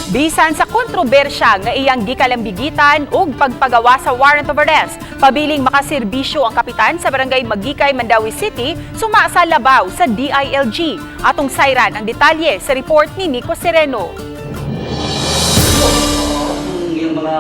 Bisan sa kontrobersya nga iyang gikalambigitan ug pagpagawa sa warrant of arrest, pabiling makaserbisyo ang kapitan sa Barangay Maguikay, Mandaue City, suma sa labaw sa DILG. Atong sayran ang detalye sa report ni Nico Sereno. Yung mga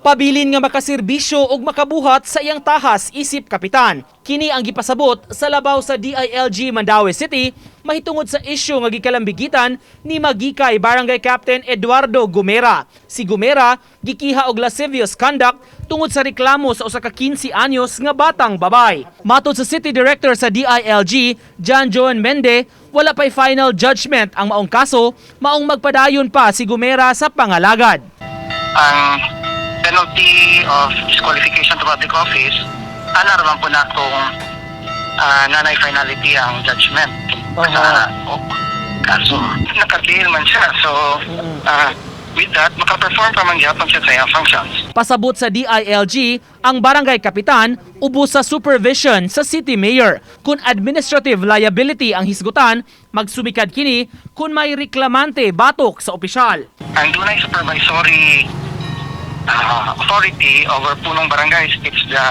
Pabilin nga makaserbisyo ug makabuhat sa iyang tahas isip kapitan. Kini ang gipasabot sa labaw sa DILG Mandaue City mahitungod sa isyu nga gikalambigitan ni Maguikay Barangay Captain Eduardo Gumera. Si Gumera gikiha og lascivious conduct tungod sa reklamo sa usa ka 15 anyos nga batang babay. Matod sa City Director sa DILG, John Joan Mende, wala pa'y final judgment ang maong kaso, maong magpadayon pa si Gumera sa pangalagad. Ang penalty of disqualification to public office, ana raman po na kung nanay finality ang judgment sa kaso. Naka-bail man siya. So, with that, makaperform pa man gyapon siya sa iyang functions. Pasabot sa DILG, ang barangay kapitan ubos sa supervision sa city mayor. Kung administrative liability ang hisgutan, magsumikad kini kung may reklamante batok sa opisyal. Ang dunay supervisory authority over punong barangays, it's the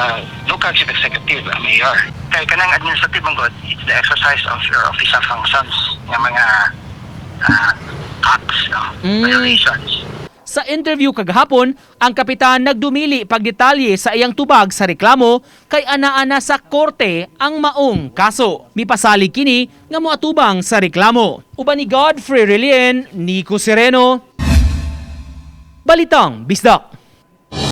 local chief executive, ang mayor. Kay kanang administrative man gud, it's the exercise of your official functions nga mga acts, no? Violations. Sa interview kagahapon, ang kapitan nagdumili pagdetalye sa iyang tubag sa reklamo kay ana-ana sa korte ang maong kaso. Mipasalig kini nga moatubang sa reklamo. Uban ni Godfrey Relien, Nico Sereno, Balitang Bisdak.